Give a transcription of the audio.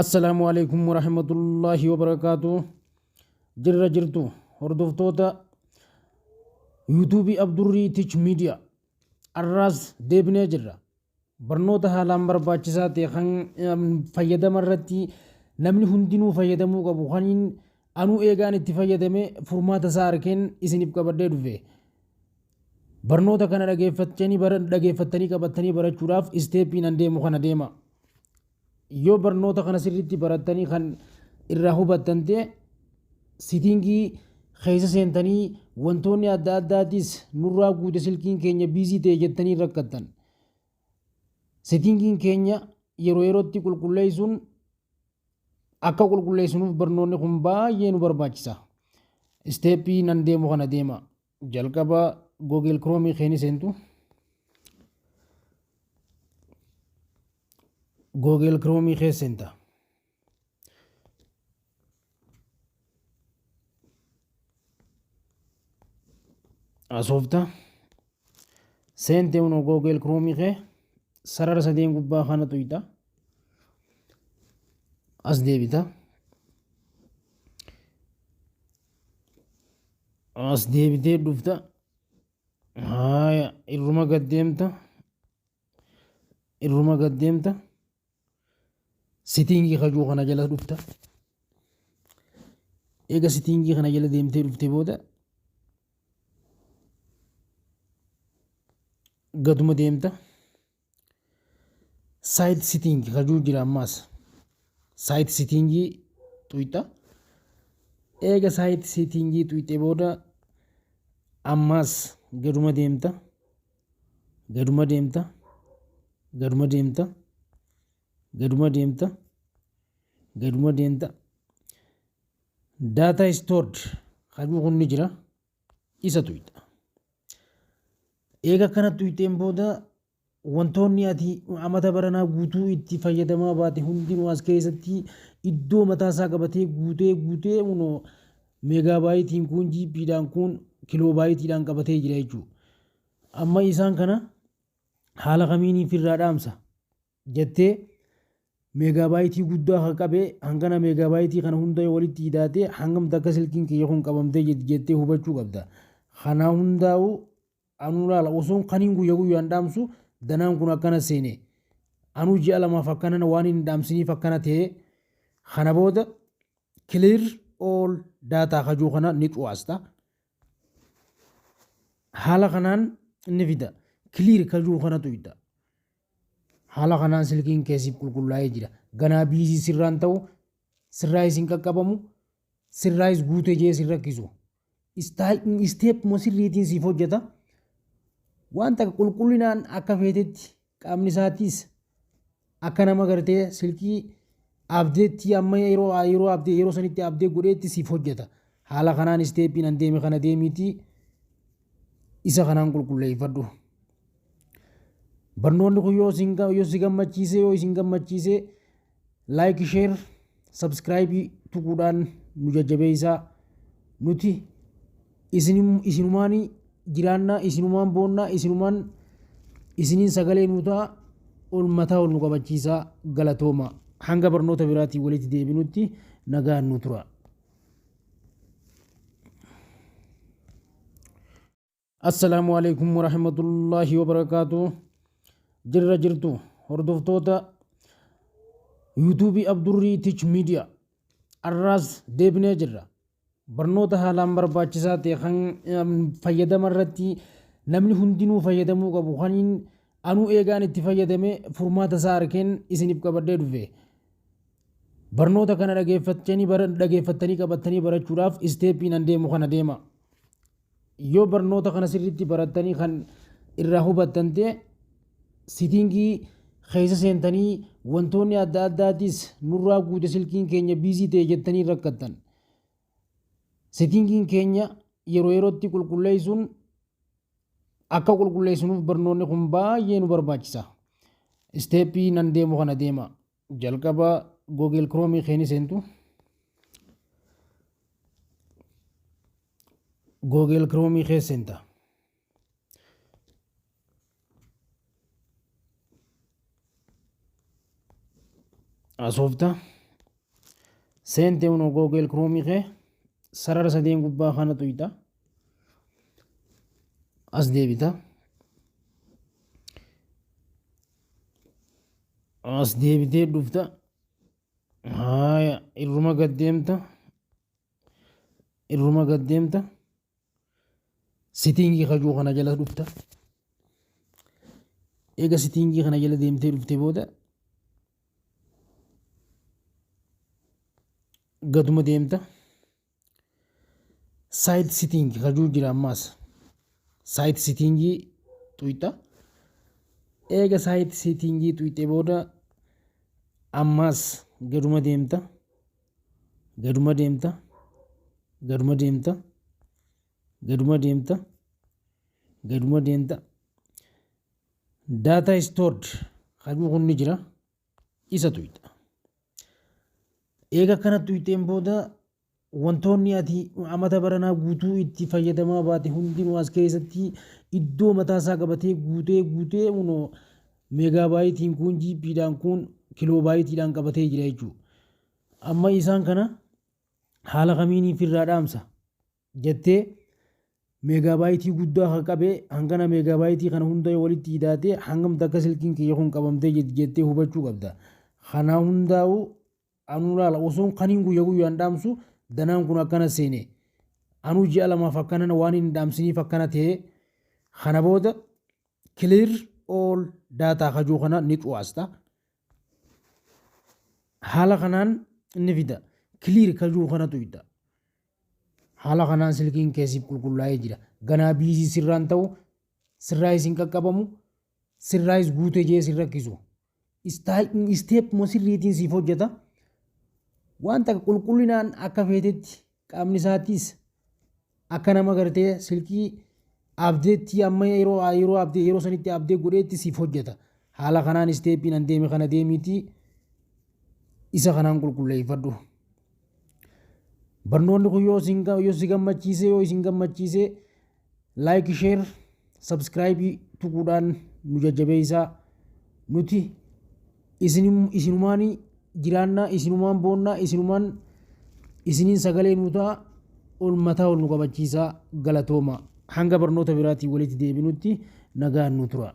Assalaamu alaikum warahmatullaahi wabarakaatu. Jirra jirtu hordoftoota yuutuubii Abdurrii Tich Miidiyaa. Arraas deebinee jirra. Barnoota haalaan barbaachisaa ta'e kan fayyadama irratti namni hundinuu fayyadamuu qabu kaniin anuu eegaan itti fayyadame furmaata isaa arkeen isiniif qabadhee dhufe. Barnoota kana dhageeffattanii qabattanii barachuudhaaf isteeppiin an deemu kana deema. Yoo barnoota kana sirriitti barattanii kan irraa hubattan ta'e sitiingii keessa seentanii wantoonni adda addaatis nurraa guute silkiin keenya biizii ta'e jettanii rakkattan. Sitiingiin keenya yeroo yerootti qulqulleessuun akka qulqulleessinuuf barnoonni kun baay'ee nu barbaachisa. Isteeppii nan deemu kana deema. Jalqaba Google Chrome keeni seentu. Google Chrome keessa seenta. Asoofta. Seente unoo Google Chrome kee sarara sadeen gubbaa kana tuyxa. As deebita. As deebitee dhufta. Haaya irruma gad deemta. Irruma gad deemta. Sitiingii kajuu kana jala dhufta. Eega sitiingii kana jala deemtee dhufte booda gaduma deemta. Saayit sitiingii kajuu jira ammaas. Saayit sitiingii tuyxa. Eega saayit sitiingii tuyxe booda ammaas gaduma deemta. Gaduma deemta. Gaduma deemta. Gaduma deemta. Gaduma deemta. Data stored kajuu kun ni jira. Isa tuyxa. Eega akkana tuyxeen booda wantoonni ati amata baranaa guutuu itti fayyadamaa baate hundinuu as keessatti iddoo mataa isaa qabatee guutee guutee kunoo meegaabaayitiin kun jiibbiidhaan kun kiloobaayitiidhaan qabatee jira jechuudha. Amma isaan kana haala kamiiniif irraa dhaamsa jettee meegaabaayitii guddaa kan qabe hangana meegaabaayitii kana hunda yoo walitti hidhaate hangam takka silkiin kiyya kun qabamtee jirti jettee hubachuu qabda. Kanaa hundaa'u anuu laala osoon kaniin guyya guyyaan dhaamsu danaan kun akkana seene anuu ji'a lamaaf akkana waan hin dhaamsiniif akkana ta'e kana booda clear all data kajuu kana ni cuwaasta. Haala kanaan ni fida. Clear kajuu kana tuyda. Haala kanaan silkiin kee siif qulqullaa'ee jira. Ganaa biizii sirraan ta'u, sirraayis hin qaqqabamu, sirraayis guute jee sin rakkisu. Isteepuma sirriitiin siif hojjeta. Waan takka qulqullinaan akka feetetti qaamni isaatiis akka nama gartee silkii abdeetti amma yeroo yeroo abdee yeroo sanitti abdee godheetti siif hojjeta. Haala kanaan isteeppiin an deeme kana deemiitii isa kanaan qulqulleeffadhu. Barnoonni kun yoo isin yoo si gammachiise yoo isin gammachiise like share subscribe tuquudhaan nu jajjabeessaa nuti isin isinumaan jiraannaa isinumaan boonnaa isinumaan isiniin sagalee nuu ta'a ol mataa ol nu qabachiisaa galatooma hanga barnoota biraatiin walitti deebinutti nagaan nu tura. Assalaamu alaikum warahmatullaahi wabarakaatu. Jirra jirtu hordoftoota yuutuubii Abdurrii Tich Miidiyaa. Arraas deebinee jirra. Barnoota haalaan barbaachisaa ta'e kan fayyadama irratti namni hundinuu fayyadamuu qabu kaniin anuu eegaan itti fayyadame furmaata isaa arkeen isiniif qabadhee dhufe. Barnoota kana dhageeffattanii qabattanii barachuudhaaf isteeppiin an deemu kana deema. Yoo barnoota kana sirriitti barattanii kan irraa hubattan ta'e sitiingii keessa seentanii wantoonni adda addaatis nurraa guute silkiin keenya biizii ta'e jettanii rakkattan. Sitiingiin keenya yeroo yerootti qulqulleessuun akka qulqulleessinuuf barnoonni kun baay'ee nu barbaachisa. Isteeppii nan deemu kana deema. Jalqaba Google Chrome keeni seentu. Google Chrome keessa seenta. Asoofta. Seentee kunoo Google Chrome kee sarara sadeen gubbaa kana tuyxa. As deebita. As deebitee dhufta. Haaya, irruma gad deemta. Irruma gad deemta. Setting kajuu kana jala dhufta. Eega setting kana jala deemtee dhufte booda gaduma deemta. Site setting kajuu jira ammaas. Site setting tuyxa. Eega site setting tuyxee booda ammaas gaduma deemta. Gaduma deemta. Gaduma deemta. Gaduma deemta. Gaduma deemta. Data stored kajuu kun ni jira. Isa tuyxa. Eega akkana tuyxeen booda wantoonni ati amata baranaa guutuu itti fayyadamaa baate hundinuu as keessatti iddoo mataasaa qabatee guutee guutee kunoo megabyteiin kun GBdhaan kun kilobyteiidhaan qabatee jira jechuudha. Amma isaan kana haala kamiin ofirraa dhaamsa jettee megabyte guddaa kan qabee hangana megabyte kana hunda walitti hidhaatee hangam takka silkiin kiyya kun qabamtee jettee hubachuu qabda. Kana hundaa'u anuu laala, osoon kaniin guyya guyyaan dhaamsu danaan kun akkana seene, anuu ji'a 2f akkana waan hin dhaamsiniif akkana ta'e. Kana booda clear all data kajuu kana ni cuwaasta. Haala kanaan inni fida, clear kajuu kana tuyda. Haala kanaan silkiin keessiif qulqullaa'ee jira. Ganaa busy sirraan ta'u, sirraa isin qaqqabamu, sirraayis guutee jee sin rakkisu. Step sirriitiin siif hojjeta. Wanta qulqullinaan akka feetetti qaamni isaatiis akka nama gartee silkii update amma yeroo update yeroo sanitti update godheetti siif hojjeta. Haala kanaan stepiin an deeme kana deemiitii isa kanaan qulqulleeffadhu. Barnoonni kun yoo si gammachiise, yoo isin gammachiise, like, share, subscribe tuquudhaan nu jajjabeessaa. Nuti isinumaan jiraannaa, isinumaan boonnaa, isinumaan isiniin sagalee nuu ta'a, ol mataa ol nu qabachiisaa. Galatooma. Hanga barnoota biraatiin walitti deebinutti nagaan nu tura.